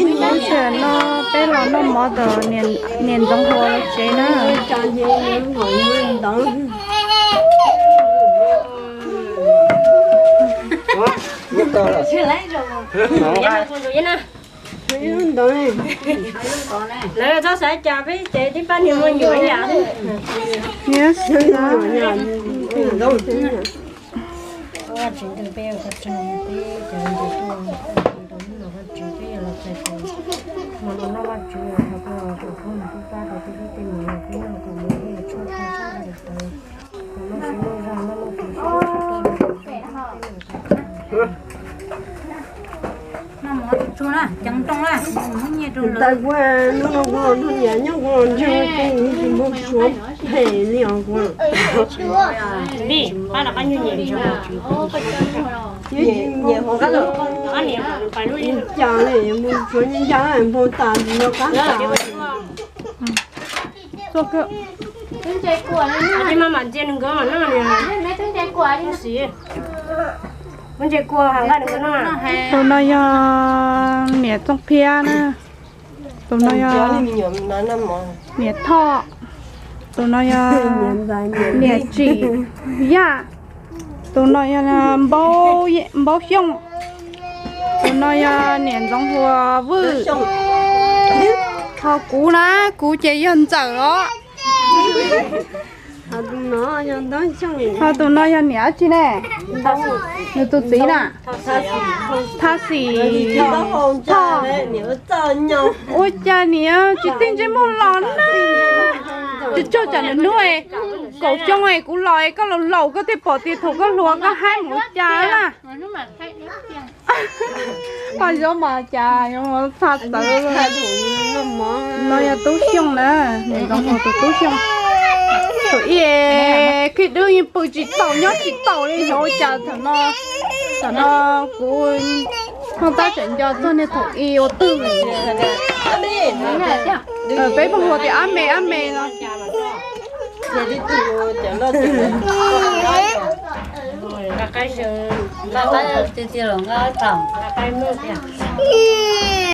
Ib ntsis no peb los noj mov tom niam Ntxoov Hua lawv tsev na. Lawv txhob xav cas peb ces tib pab niag muaj nyuam ib yam. Vaj tswv ntuj peb ua tsaug peb cov viv ncaus tuaj, tus hnub no Vaj tswv peb yog los txais tus hmo no noj Vaj tswv los thov koj pab rau peb tib pab rau peb lub tej mus los peb noj kom mus ua tshuaj tshuaj sab rau tawv, kom noj siv noj zog noj noj siv siv noj mov tsuag na ceev nrooj na, muab nyiaj rau lawv. Tais kuv hnub no kuv los nrog niam nyob kuv los ntseg ua ke npau suav phem li os kuv. Li pab los qab nyuag nyiam li cas li npau suav nyob ncaj npau tas li no qab tas. Twb mam mam ntsia nws nkawd mam noj li. Ntsia kua nqa nws nkawd noj. Tus no yog niam Txooj Phiab na. Tus no yog niam Thoj. Tus no yog niam Tsim Yaj. Tus no yog Npaub Xyooj. Tus no yog niam Ntxoov Hua Vwj. Ho kuv na, kuv ces yog ntxawm os. Ho tus no yog niam dab tsi ne? Nws tus txiv na. Thaj Xim Thoj. Ua cas niam tsis tij ntsej muag los na? Tsis txog tsam nws hnub kaum xyoo es kuv los es koj laus laus koj thiaj pom tias thaum koj hluas koj haib mus ua cas na. Paj Zaub mas cas yuav txha tawv. No yog Tub Xyooj na, niam Ntxoov Hua tus Tub Xyooj. Thaum ub khib dub yeej pw tsis taus nyob tsis taus li, xyov ua cas thaum no, thaum no kuv phooj tab tseem nco txog niag thaum ub ua twj. Peb pheej hu tias ab me ab me no.